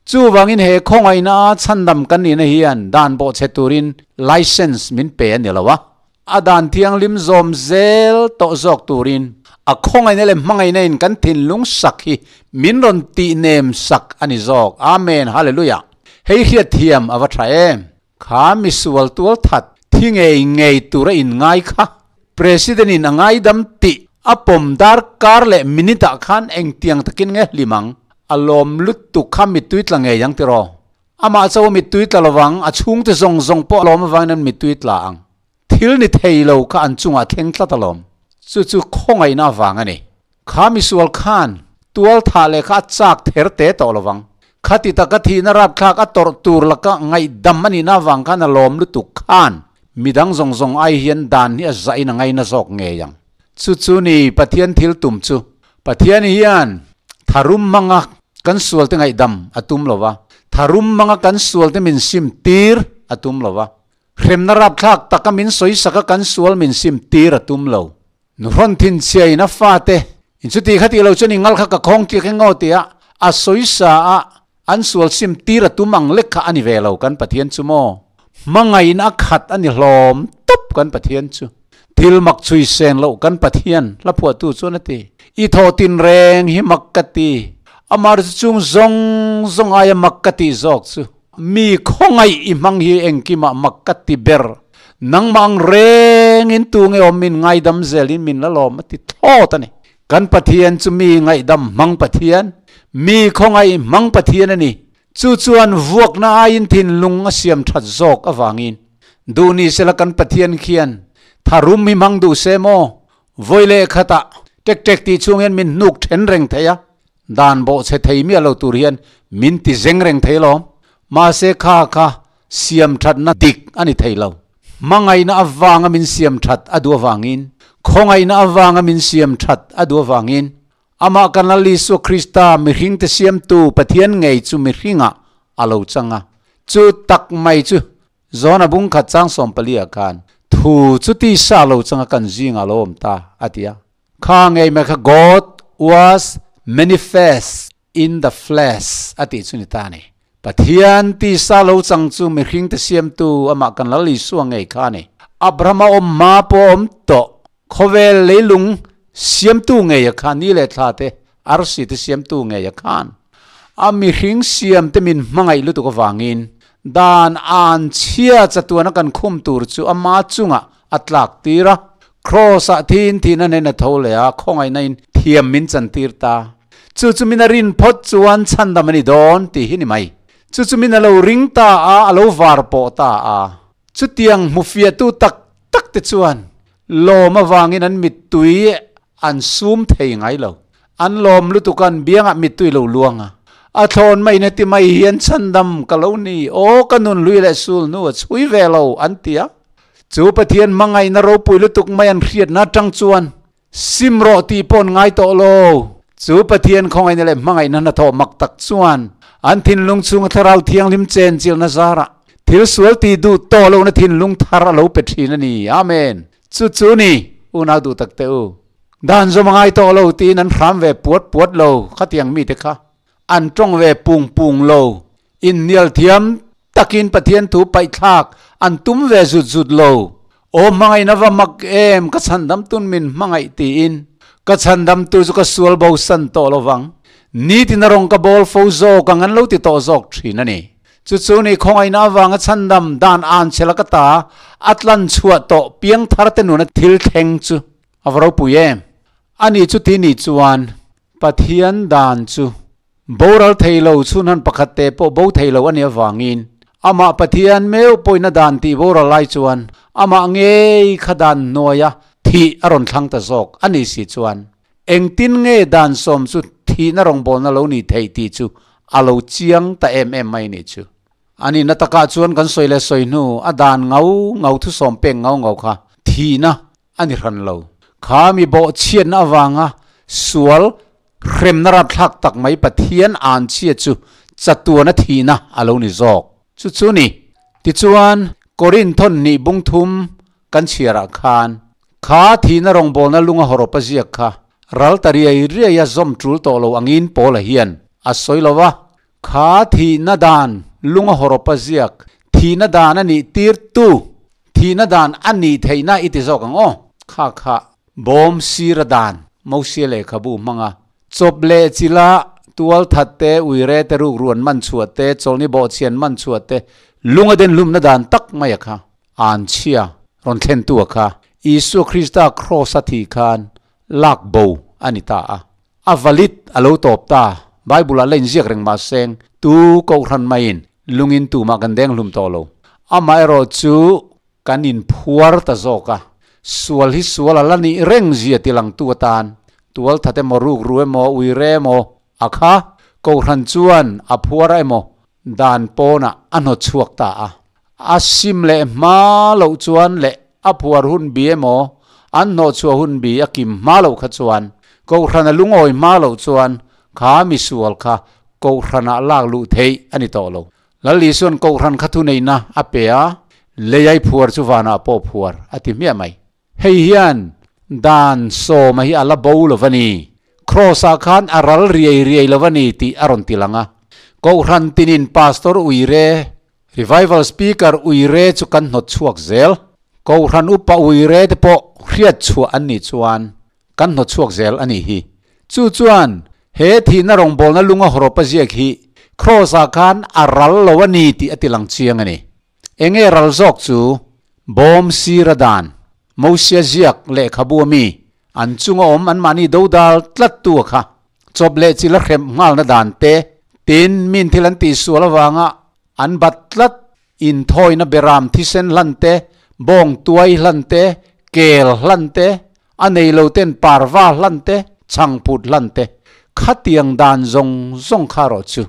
Chuvangin he khawngaihna a chhandam kan nihna hian dan bawhchhe turin license min pe a ni lo a. A dan thianghlim zawm zel tawh zawk turin a khawngaihna leh hmangaihna in kan thinlung sak hi min rawn tih nem sak a ni zawk. Amen Hallelujah. Hei hriat thiam a va tha em. Kha misual tual that thi ngei ngei tur a in ngai kha. President in a ngaidam tih a pawm dar kar leh minute ah khan engtiang takin nge hlim ang. A lawm lutuk kha mittui tla ngei ang tiraw. Amah cho mittui tla lovang, a chhungte zawng zawng pawh lawm avangin an mittui tla ang. Thil ni thei lo kha an chungah thleng tlat alawm. Chu chu khawngaihna avang a ni. Kha misual khan tual thah leh kha a chak ther te tawh lovang. Khati taka thihna rapthlak a tawrh tur laka ngaihdam a nihna avang khan a lawm lutuk khan midang zawng zawng ai hian dan hi a zahin a ngaina zawk ngei ang. Chu chu ni Pathian thil tum chu. Pathian hian tharum hmanga kan sualte ngaihdam a tum lo va, tharum hmanga kan sualte min sim tir a tum lo va, hremna rapthlak taka min sawisaka kan sual min sim tir a tum lo. Nuhrawn thinchhiain a fate in chuti kha tih lo chuan i ngal kha ka khawng tlik eng aw tia a sawisa a an sual sim tir a tum ang lek kha a ni ve lo kan Pathian chu maw? Hmangaihna a khat a ni hlawm tawp kan Pathian chu. Thil mak chhui sen loh kan Pathian hla phuahtu chuan a ti. I thaw tinreng hi mak ka ti. Amah chu chung zawng zawng aia mak ka tih zawk chu. Mi khawngaih i hmang hi engkimah mak ka ti ber. Nangmah ang rengin tunge awm min ngaidam zelin min la lawm a ti thlawt a ni. Kan Pathian chu mi ngaihdam hmang Pathian, mi khawngaih hmang Pathian a ni. Chu chuan vuakna aiin thinlung a siam that zawk avangin duh ni sela kan Pathian khian tharum hi hmang duh se maw? Vawi leh khatah tek tek tih chhung hian min hnuk then reng thei a, dan bawhchhe thei miah lo tur hian min ti zeng reng thei lawm. Mahse kha kha siam thatna dik a ni thei lo. Hmangaihna avanga min siam that a duh avangin, khawngaihna avanga min siam that a duh avangin, Amah kan Lal Isua Krista mihringte siamtu Pathian ngei chu mihringah a lo chang a. Chu tak mai chu Zona bung khat chang 14 ah khan thu chu tisa lo changa kan zingah a lo awm ta a ti a. Kha ngei mai kha God was manifest in the flesh a tih chu ni ta a ni. Pathian tisa lo chang chu mihringte siamtu amah kan Lal Isua ngei kha a ni. Abrahama awm hma pawh a awm tawh. Khawvel leilung siamtu ngei a khan, ni leh thla te, arsi te siamtu ngei a khan, a mihring siam te min hmangaih lutuk avangin dan an chhia chatuana kan khum tur chu ama chungah a tlak tir a, Kraws ah thin thihna nen a tho leh a, khawngaihna in thiam min chan tir ta. Chu chu min a rin phawt chuan chhandam a ni dawn tih hi ni mai. Chu chu min a lo ring ta a, a lo var pawh ta a. Chutiang hmufiahtu tak tak te chuan lawm avangin an mittui an sum thei ngai lo. An lawm lutuk a, an biangah mittui lo luang a. A thlawn mai in heti mai hian chhandam ka lo ni, aw ka nun hlui leh sul hnu a chhui ve lo an ti a. Chu Pathian hmangaihna ropui lutuk mai an hriatna atang chuan sim rawh tih pawh an ngai tawh lo. Chu Pathian khawngaihna leh hmangaihna hnathawh mak tak chuan an thinlung chhunga thlarau thianghlim chenchilhna zarah thil sual tih duh tawh lohna thinlung thar a lo pe thin a ni. Amen. Chu chu ni, unau duh tak teh u. Dan zawm a ngai tawh lo tiin an hram ve puat puat lo khatiang mite kha an tawng ve pung pung lo. Inhnial thiam takin Pathian thu paihthlak an tum ve zut zut lo. Aw hmangaihna va mak em, ka chhandamtun min hmangaih tiin ka chhandamtu chu ka sual bo san tawh lo vang. Nitin a rawng ka bawl fo zawk ang an lo ti tawh zawk thin a ni. Chu chu ni khawngaihna avanga chhandam dan an chhela ka ta a tlan chhuah tawh piangthar te nuna thil thleng chu a va ropui em. Ani chu ti ni chuan. Pathian dan chu boral thei lo chhun han pakhat te pawh bo thei lo a nih avangin amah Pathian meuh pawhina dan tih boral lai chuan amah ngei kha dan hnuaia thih a rawn thlang ta zawk a nih si chuan engtin nge dan sawm chu thihna rawngbawlna lo nih theih tih chu a lo chiang ta em em mai nih chu. A nihna takah chuan kan sawi leh sawi hnu a dan ngau ngau thusawm pek ngau ngau kha thihna a ni hran lo. Kha mi bawh chhiatna avanga sual hremna rapthlak tak mai Pathian an chhia chu chatuana thihna a lo ni zawk. Chu chu ni. Tichuan, Korinth nih bung thum kan chhiarah khan kha thihna rawngbawlna lunga hawrawp a ziak kha ral ta riai riai a zawm tul tawh lo angin Paula hian a sawi lo va. Kha thihna dan lunga hawrawp a ziak, thihna dan a nih tirtu, thihna dan a nih theihna i ti zawk ang aw. Kha kha bawm sira dan Mosia lehkhabu hmanga chawp leh chila tual that te, uire te rukru an man chhuah te, chawlhni bawhchhi an man chhuah te, lunga den hlumna dan tak mai a kha an chhia rawn thlentu a kha Isua Krista kraws a thih khan lak bo a ni ta a. A valid a lo tawp ta. Bible ah la inziak reng mah seng, tu kohhran maiin lungin tumah kan deng hlum tawh lo. Amaherawh chu kan inphuar ta zawk a, sual hi sual a la nih reng zia ti langtu atan tualthat emaw rukru emaw uire emaw a kha kohhran chuan a phuar emaw dan pawnah a hnawt chhuak ta a. A sim leh hma loh chuan leh a phuar hun bi emaw an hnawhchhuah hun bi a kim hma loh kha chuan Kohhran a lungawi hma loh chuan kha misual kha Kohhranah lak luh theih a ni tawh lo. Lal Isuan Kohhran kha thuneihna a pe a, leiai phuar chu vanah pawh phuar a ti hmiah mai. Hei hian dan sawma hi a la bo lo va ni. Kraws-ah khan a ral riai riai lo va ni tih a rawn ti lang a. Kohhran tinin Pastor Uire Revival Speaker uire chu kan hnawt chhuak zel. Kohhran upa uire te pawh hriat chhuah an nih chuan kan hnawt chhuak zel a nih hi. Chu chuan he thihna rawngbawlna lunga hawrawp a ziak hi Kraws-ah khan a ral lo a ni tih a ti lang chiang a ni. Enge ral zawk chu bawm sira dan, Mosia ziak lehkhabu a mi, an chunga awm anmahni dodal tlattu a kha. Chawp leh chil a hremh nghalna dan te, tin min thil an tihsual avanga an bat tlat inthawina beram thisen hlan te, bawng tuai hlan te, kel hlan te, a nei lo ten parva hlan te, chhangphut hlan te, khatiang dan zawng zawng kha erawh chu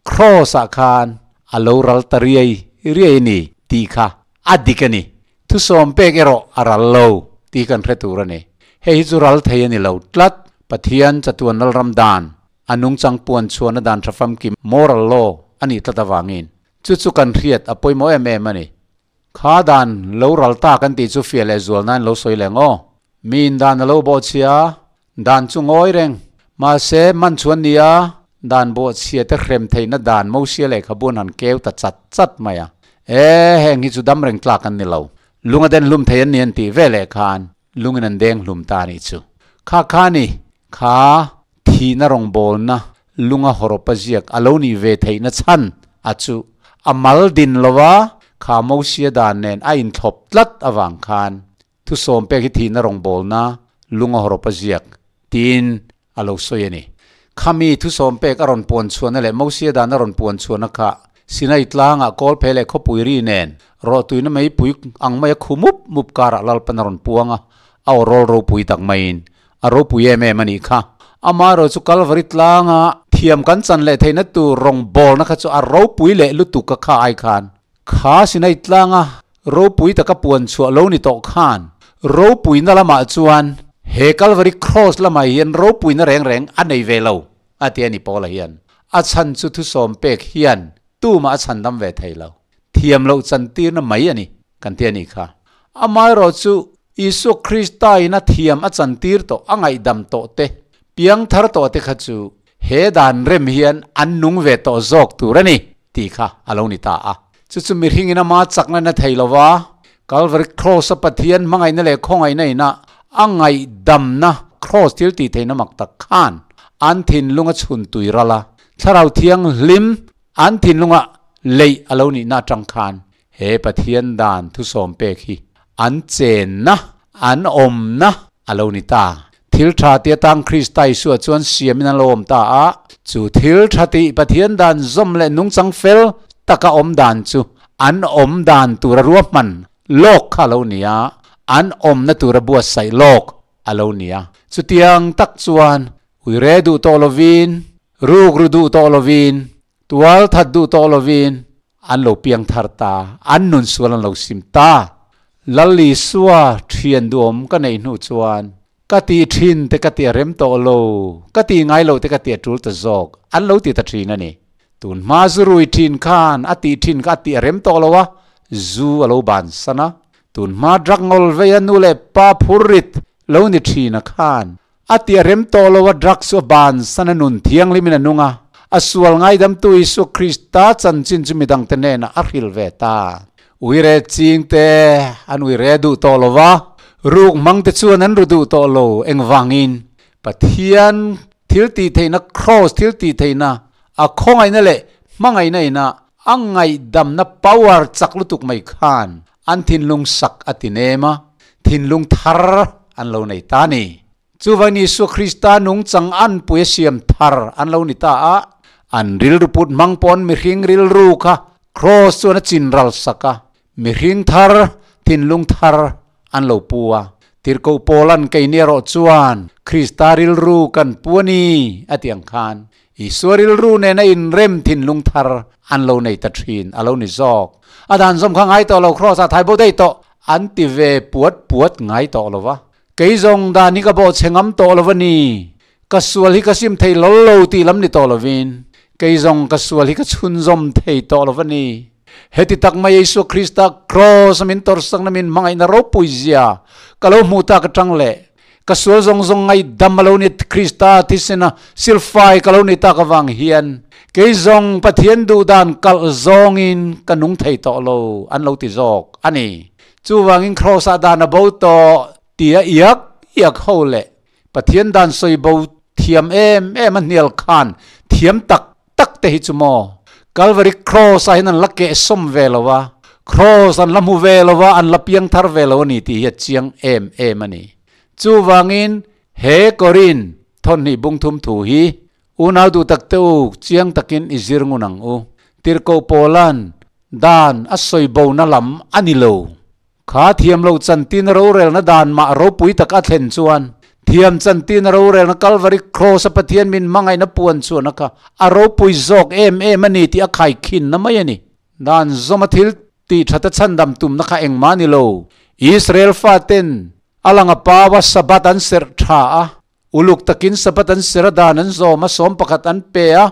Kraws ah khan a lo ral ta riai riai a ni tih kha a dik a ni. Thusawm pek erawh a ral lo tih kan hre tur a ni. Hei hi chu ral thei a ni lo tlat. Pathian chatuan lalram dan, a nungchang puan chhuahna dan tha famkim, moral law, a nih tlat avangin chu chu kan hriat a pawimawh em em a ni. Kha dan lo ral ta kan tih chu fiah leh zual nain lo sawi leng aw. Miin dan a lo bawhchhia Dan chu ngawi reng. Mahse, man chuan nia, dan bawhchhia te hrem theihna dan Mosia lehkhabu an han keu ta chat chat mai a. E, heng hi chu dam reng tlak an ni lo. Lung a den hlum thei an ni an tih ve leh khan lungin an deng hlum ta a nih chu. Kha kha ni, kha thihna rawngbawlna lunga hawrawp a ziak a lo nih ve theihna chhan a chu a mal din lo a, kha Mosia dan nen a inthlawp tlat avang khan Thusawm pek hi thihna rawngbawlna lunga hawrawp a ziak tiin a lo sawi a ni. Khami thusawm pek a rawn puan chhuahna leh Mosia dan a rawn puan chhuahna kha Sinai tlangah kawlphe leh khawpui ri nen rawhtuina meipui ang maia khu mup mup karah Lalpan a rawn puang a, a aw rawl ropui tak maiin a ropui em em a nih kha. Amaherawh chu Kalvari tlanga thiam kan chan leh theihna tur rawngbawlna kha chu a ropui leh lutuk a kha ai khan Kha Sinai tlanga ropui taka puan chhuah lo ni tawh khan ropuina lamah chuan he Kalvari Kraws lamah hian ropuina reng reng a nei ve lo a ti a ni Paula hian. A chhan chu thusawm pek hian tumah a chhandam ve thei lo. Thiam loh chantirna mai a ni kan ti a nih kha. Amaherawh chu Isua Krista in a thiam a chantir tawh a ngaihdam tawh te, piangthar tawh te kha chu he dan rem hian an nung ve tawh zawk tur a ni tih kha a lo ni ta a. Chu chu mihringin ama chakna na thei lo va, Calvary Cross-a Pathian hmangaihna leh khawngaihna ina a ngaihdamna Cross thil tih theihna mak tak khan an thinlung a chhun tui ral a, Thlarau Thianghlim an thinlunga leih a lo nihna atang khan he Pathian dan thusawm pek hi an chenna, an awmna a lo ni ta. Thil tha ti atang Krista Isua chuan siamin an lo awm ta a. Chu thil tha tih Pathian dan zawm leh nungchang fel taka awm dan chu an awm dan tura ruahman lawk kha a lo ni a, an awmna tura buatsaih lawk a lo ni a. Chutiang tak chuan uire duh tawh lovin, rukru duh tawh lovin, tual that duh tawh lovin an lo piang thar ta, an nun sual an lo sim ta. Lal Isua thian duhawm ka neih hnu chuan ka ti thin te ka ti a rem tawh lo, ka ti ngai lo te ka ti a tul ta zawk an lo ti ta thin a ni. Tun hma zu rui thin khan a tih thin kha a ti a rem tawh lo a, zu a lo bansan a. Tun hma drug ngawl vei a nu leh pa phur rit lo ni thin a khan a ti a rem tawh lo a, drugs chu a bansan a, nun thianghlimin a nung a, a sual ngaidamtu Isua Krista chanchin chu midangte hnenah a hril ve ta. Uire chingte an uire duh tawh lo va, ruk hmangte chuan an ru duh tawh lo. Engvangin? Pathian thil tih theihna, Kraws thil tih theihna, a khawngaihna leh hmangaihna ina a ngaihdamna power chak lutuk mai khan an thinlung sak a ti nem a, thinlung thar an lo nei ta a ni. Chuvangin Isua Krista nungchang anpui a siam thar an lo ni ta a, an rilru put hmang pawn mihring rilru kha Kraws chuan a chinral sak a, Mihring thar, thinlung thar an lo pu a. Tirhkoh Paula'n keini erawh chuan Krista rilru kan pu a ni a tih ang khan, Isua rilru nena inrem thinlung thar an lo nei ta thin a lo ni zawk. A dan zawm kha ngai tawh lo, Kraws-ah thai bo daih tawh an ti ve puat puat ngai tawh lo va. Kei zawng dan hi ka bawhchhe ngam tawh lo a ni. Ka sual hi ka sim thei lol lo tih lam ni tawh lovin, kei zawng ka sual hi ka chhunzawm thei tawh lo a ni. Heti tak mai Isua Krista Kraws a min tawrhsakna min hmangaihna ropui zia ka lo hmuh tak atang leh ka sual zawng zawng ngaihdam a lo ni Krista thisena silfai ka lo ni tak avang hian kei zawng Pathian duhdan kalh zawngin ka nung thei tawh lo an lo ti zawk a ni. Chuvangin Kraws ah dan a bo tawh tia iak iak ho leh Pathian dan sawi bo thiam em em a hnial khan thiam tak tak te hi chu maw Calvary Cross ah hian an la keh sawm ve lo a, Cross an la hmu ve lo a, an la piang thar ve lo a ni tih hi a chiang em em a ni. Chuvangin he Korin thawnhnih bungthum thu hi unau duh tak te u chiang takin i zir ngun ang u. Tirhkoh Paula'n dan a sawi bona lam a ni lo. Kha thiam lo chantin rorelna dan mah ropui tak a thlen chuan, thiam chantin rorelna Kalvari Kraws a Pathian min hmangaihna puan chuan a kha a ropui zawk em em a ni tih a khaikhinna mai a ni. Dan zawma thil tih thata chhandam tumna kha engmah a ni lo. Israel faten a lang a paua Sabbath an serh tha a, Uluk takin Sabbath an ser a dan an zawm a, 11 an pe a,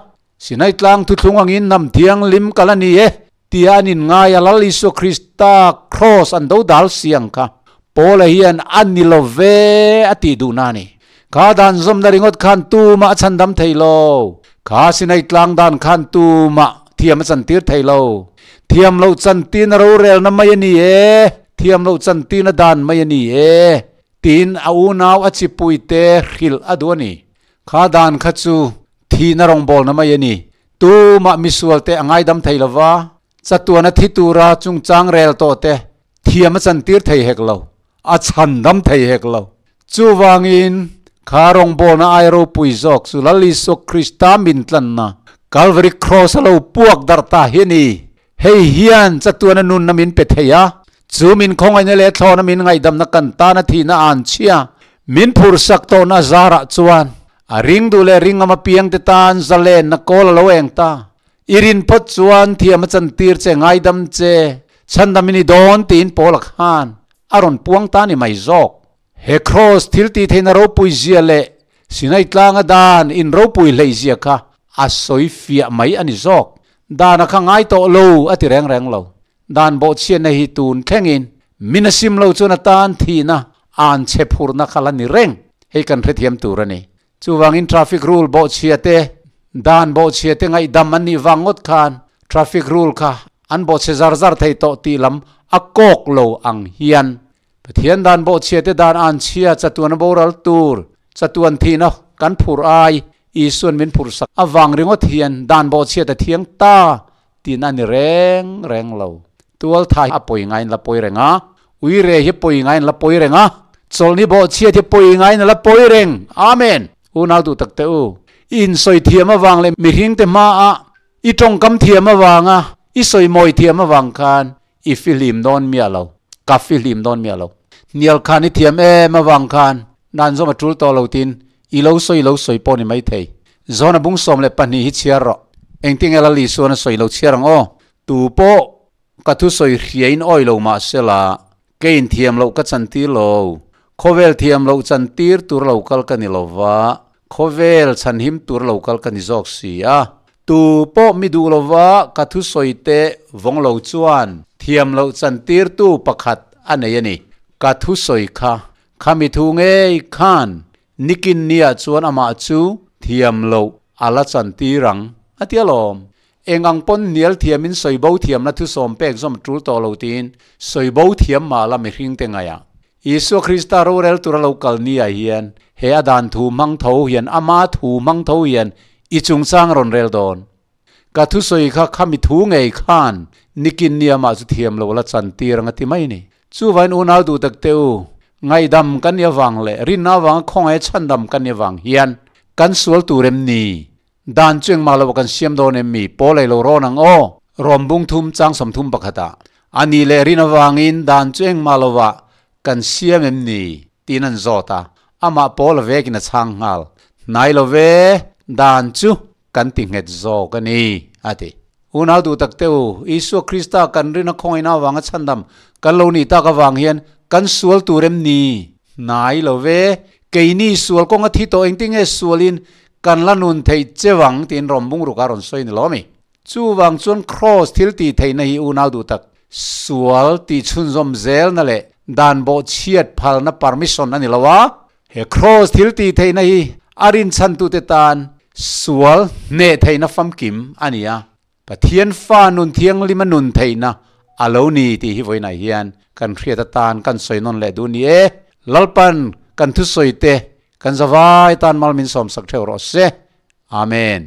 Sinai tlang thuthlung angin hnam thianghlim kal a ni e, tia an inngai a, Lal Isua Krista Kraws an do dal si ang kha Paula hian a ni lo ve a tih duhna a ni. Kha dan zawmna ringawt khan tumah a chhandam thei lo. Kha Sinai tlang dan khan tumah thiam a chantir thei lo. Thiam loh chantirna rorelna mai a ni e, thiam loh chantirna dan mai a ni e. Tiin a unau a chipuite hrilh a duh a ni. Kha dan kha chu thihna rawngbawlna mai a ni. Tumah misualte a ngaidam thei lo va, chatuana thi tura chungchang rel tawh te thiam a chantir thei hek lo, a chhandam thei hek lo. Chuvangin kha rawngbawlna ai ropui zawk chu Lal Isua Krista min tlanna Calvary Cross a lo puak darh ta hi a ni. Hei hian chatuana nunna min pe thei a, chu min khawngaihna leh thlawhna min ngaihdamna kan tana thihna a an chhia, min phursak tawhna a zarah chuan a ring duh leh ring ngam apiangte tan zalenna kawl a lo eng ta. I rin phawt chuan thiam a chantir che, ngaidam che, chhandam i ni dawn tiin Paula khan a rawn puang ta ni mai zawk. He Kraws thil tih theihna ropui zia leh Sinai tlanga dan in ropui hleih zia kha a sawi fiah mai a ni zawk. Dan a kha ngai tawh lo a ti reng reng lo. Dan bawhchhiatna hi tun thlengin min a sim lo chuan a tan thihna an chhe phurna kha la ni reng. Hei kan hrethiam tur a ni. Chuvangin traffic rule bawhchhia te, dan bawhchhia te ngaihdam an nih vang ngawt khan traffic rule kha an bawhchhe zar zar thei tawh tih lam a kawk lo ang hian Pathian dan bawhchhia te dan an chhia chatuan a boral tur, chatuan thihna kan phur ai, Isuan min phur sak avang ringawt hian dan bawhchhiat a thiang ta tihna a ni reng reng lo. Tual thai a pawi ngaiin la pawi reng a, uire hi pawi ngaiin la pawi reng a. Chawlhni bawhchhiat hi pawi ngaiin a la pawi reng. Amen! Unau duh tak teh u. I insawi thiam avang leh mihringte hmaah i tawngkam thiam avanga i sawi mawi thiam avang khan i fihlim dawn miah lo. Ka fihlim dawn miah lo. Hnial khan i thiam em avang khan dan zawm a tul tawh lo tiin i lo sawi lo sawi pawh ni maithei. Zawna bung 12 hi chhiar rawh. Engtinge Lal Isuan a sawi lo chhiar ang aw? Tu pawh ka thusawi hriain awi lo mahsela Kei inthiam loh ka chantir lo. Khawvel thiam loh chantir tur lo kal ka ni lo va, khawvel chhanhim tur lo kal ka ni zawk si a. Tu pawh mi duh lo va ka thusawi te vawng lo chuan thiam loh chantirtu pakhat a nei a ni. Ka thusawi kha, khami thu ngei khan nikin nia chuan amah chu thiam loh a la chantir ang, a ti alawm. Eng ang pawn hnial thiamin sawi bo thiamna thusawm pek zawm tul tawh lo tiin sawi bo thiam mah la mihring te ngaih ah. Isua Krista rorel tura lo kal ni ah hian he a dan thu hmang tho hian ama thu hmang tho hian i chungchang a rawn rel dawn. Ka thusawi kha khami thu ngei khan nikin ni amah chu thiam lo la chan tir ang a ti mai ni. Chuvain unau duh tak te u, ngaihdam kan ni avang leh rinna avanga khawngaih chhandam kan ni avang hian kan sual tur em ni? Dan chu engmah lo kan siam dawn em mi? Pawl ei lo rawn ang aw. Rawm bung thum chang 31 ah. A nih leh rin avangin dan chu engmah lovah kan siam em ni? tiin an zawt a. Amah Paul a vekin a chhang nghal. Hnai lo ve, dan chu kan ti nghet zawk a ni, a ti. Unau duh tak te u, Isua Krista kan rin a khawngaihna avanga chhandam kan lo nih tak avang hian kan sual tur em ni? Hnai lo ve, keini sual kawnga thi tawh engtinge sualin Kan la nun theih cheu ang tiin rawn bung ruk a rawn sawi ni lo ami? Chuvang chuan Kraws thil tih theihna hi unau duh tak, sual tih chhunzawm zelna leh dan bawh chhiat phalna permission a ni lo a. He Kraws thil tih theihna hi a rinchhantute tan sual hneh theihna famkim a ni a. Pathian fa nun thianghlim a nun theihna a lo ni tih hi vawiinah hian kan hriat atan kan sawi nawn leh duh ni e. Lalpan kan thusawi te kan zavai tan mal min sawmsak theuh rawh se. Amen.